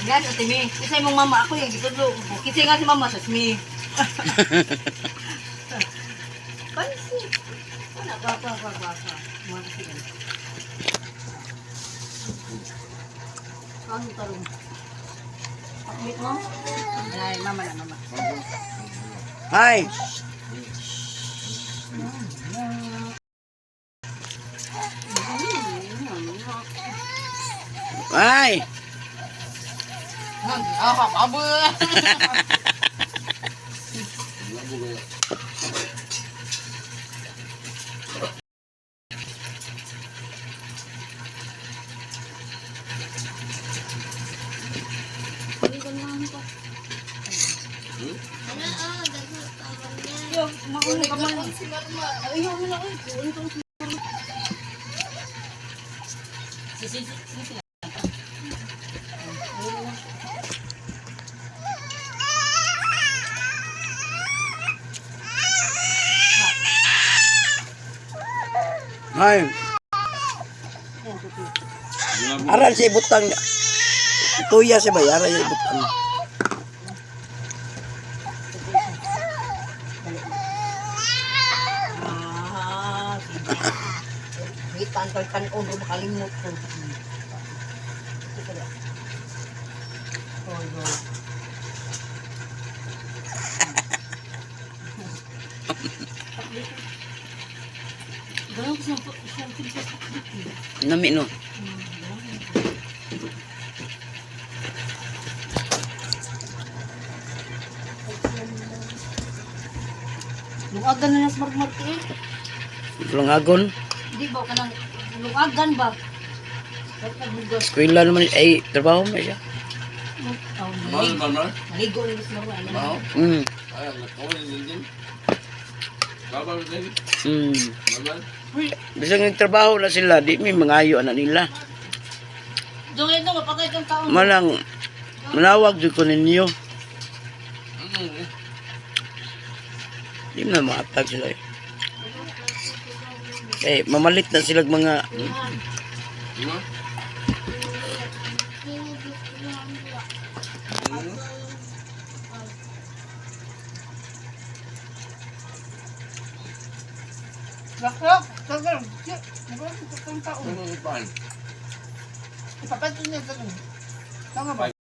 Yan, ate mi. Kasi mong mama ako yung gitudlo. Kasi nga si mama sa mi. Pansi. Wala, kwa, kwa, kwa, kwa, kwa. Mga kasi ganun. Ano tarong? Pakbit mo? Ay, mama na, mama. Hi. Ay. Ah, kabo. Yo, mauna ka man. Ay, yo, wala ko. Si si si si. Ay. Aral siya ibutang. Tuya siya ba? Aral siya ibutang. Ah, sige. Wait, tan tan-on, makalimot ko. Ito pala. Hoy, hoy. Ganun ko siyang princess pakbit eh. Nami no. Lungagan na lang sa marmar eh. Lungagon. Di ba ka nang lungagan ba? Kahit nagbugas. Eskwela naman ay trabaho man siya. Oh, maligo. Maligo na sa marmar. Ano? Bisag nagtrabaho na sila, di mi mangayo ana nila. Doon ito, mapatay kang taon. Manang manawag jud ko ninyo. Di na maatag sila eh. Eh, mamalit na sila mga Laklak, tagal. Nagawin sa taon. Ipapatid niya taon. Tama ba?